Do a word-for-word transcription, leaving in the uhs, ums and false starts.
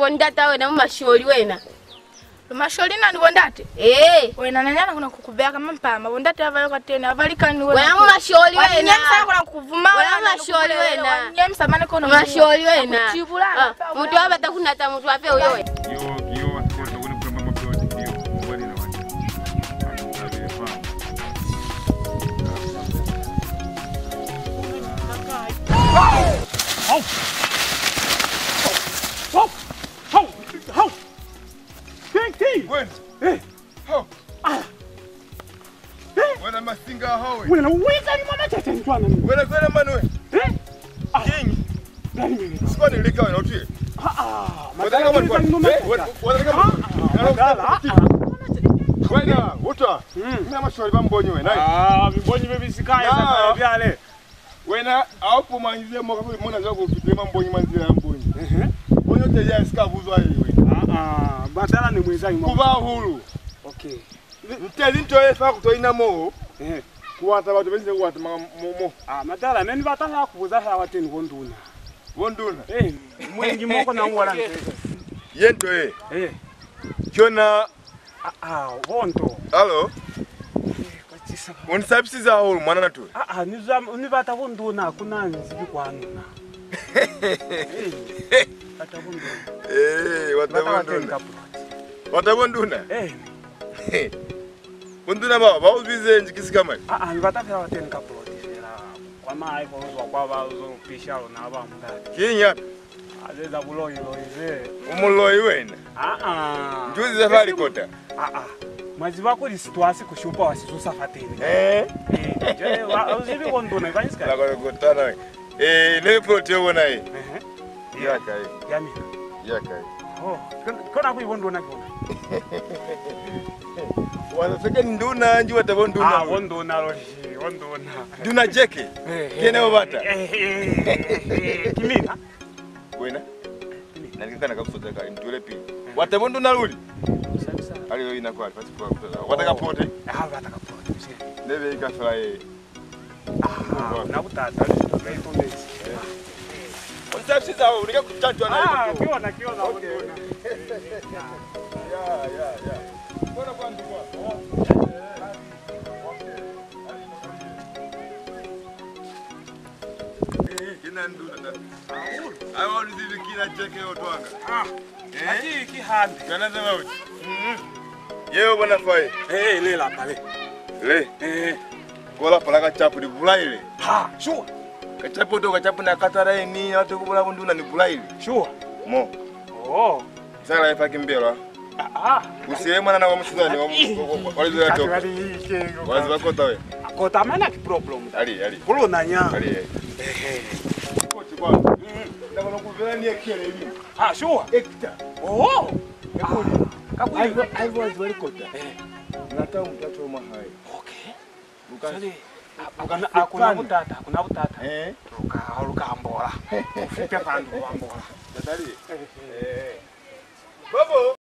Bo ndata wena, mu masholi wena. Lu masholi na ni bo ndate? Ee. Wena na nyana kona ku ku beya ka mampama, bo ndate ba yo ka tena, ba likani wena. Wena mu masholi wena. Wa nyemisa kona ku ku vuma wena. Wena mu masholi wena. Wa nyemisa mane kona. Masholi wena. Ku tibula. Ah, mutu a bata ku nata mutu ape uyo wena. Yo, yo, wa sikota kone ku tamba maploti, yo. Mubone na wena. Hau! Hau! Hau! Hau! King, king! Wena. Eh. Hau! Ah! Eh. Wena masinga hao we. Wena, wena ni mama tete ntwana. Wena, wena mano we. Eh? Ah. King. Sikwa ni lika wena utwe. Ah, ah. Madala, wena, wena, wena, wena, wena, madala, ah, ah. Wena, utwa. Mm. Mina masholi ba mbonyi wena. Ah, mbonyi bebi sikaya za byale. Wena, au pumanyize mo kakuli mona zwa ku fitile mambonyi mwa nzila ya mbonyi. Ehe. Mbonyi utezi ya sika buzwa ye wena. Ah, ah, madala ne mweza ima. Kuba hulu. Okay. Nte linto ye fa kuto ina mo. Ehe. Kuwata batu benze kuwata mo, mo. Ah, madala, ne ni bata ha ku buza ha wa teni bo nduna. Bo nduna? Eh, mwengi mo kona ngwala. Ye nto ye. Eh. Kyona. Ah, ah, bo nto. Alo? Eh, kwa tisa ba. U ni sabisize hahulu, mwanana tu. Ah, ah, ni zwa, ni bata bo nduna, ha ku na nzibi kwanu na. Eh, bata bo nduna. Eh, bata bo nduna. Bata bo nduna? Eh. Bo nduna bao, ba u bize nji ki sikamañi? Ah, ah, ni bata fela wa teni ka ploti fela. Kwa mahae kwa uzwa kwa ba zo pisha luna ba mutali. Kiñi hape? A ze za buloi loi ze. U muloi wena? Ah, ah. Njuzi za fa likota. Ah, ah. Mwa ziba kuli situasi ku shupa wa si zusa fa teni. Eh? Eh, je, wa, u zibi bo nduna, ba ni sika. La kwa likota na. Eh, ne ploti yo bona ye. Ehe. Ya kai? Ya mina. Ya kai? Oh, kon-, kona ku i bo nduna kona. Wa sa seke nduna, nji wa ta bo nduna. Ah, bo nduna lo, bo nduna. Nduna Jeke. Eh, eh. Kene o bata. Eh, eh, eh, eh, ki mina. Wena? Ki mina. Na ni kana ka kufuza ka ntule pili. Eh. Wa ta bo nduna luli. Sa, sa. Ali yo ina kwa, fasi kwa kutoza. Wa ta ka plote. Ah, wa ta ka plote. Ne be ka fela ye. Ah, na butata, ni ka itumezi. U ni sabisize hahulu, ni ka ku chanjwa na. Ah, ki ona, ki ona. Okay. Ya, ya, ya. Bona kwa ndu kwa. Eh, ki na nduna. Hahulu. Ayo, ni zibi ki na Jeke yo twanga. Ah. Eh? Ati ki hande. Kana za bauti. Mhm. Yeo bona fai. Eh, le lapa le. Le. Eh. Ko lapa la Kachapu ni bulaile. Ha, sure. Kachapu to, Kachapu na katala ini, ya to ku bula bo nduna ni bulaile. Sure. Mo. Oh. Sala ifa kimbelwa. Ah, ah. Usiye mwana na wa musizani wa, wa, wa, wa lizo ya toka. Wa ziba kota we. Kota mana ki problem. Ali, ali. Kulo nanya. Ali, ali. Eh, eh. Koti kwa. Mm. Ndabona kuvela ni ekele ili. Ah, sure. Hector. Oh. Ekuli. Ah, kakuli. Aiwa, aiwa, ziba likota. Eh. Nata mutatu wa mahai. Okay. Luka. Sale, luka hakuna, hakuna butata, hakuna butata. Eh. Luka, luka ambola. Ufike pandu ambola. Tatali. Eh, eh. Eh. Babo.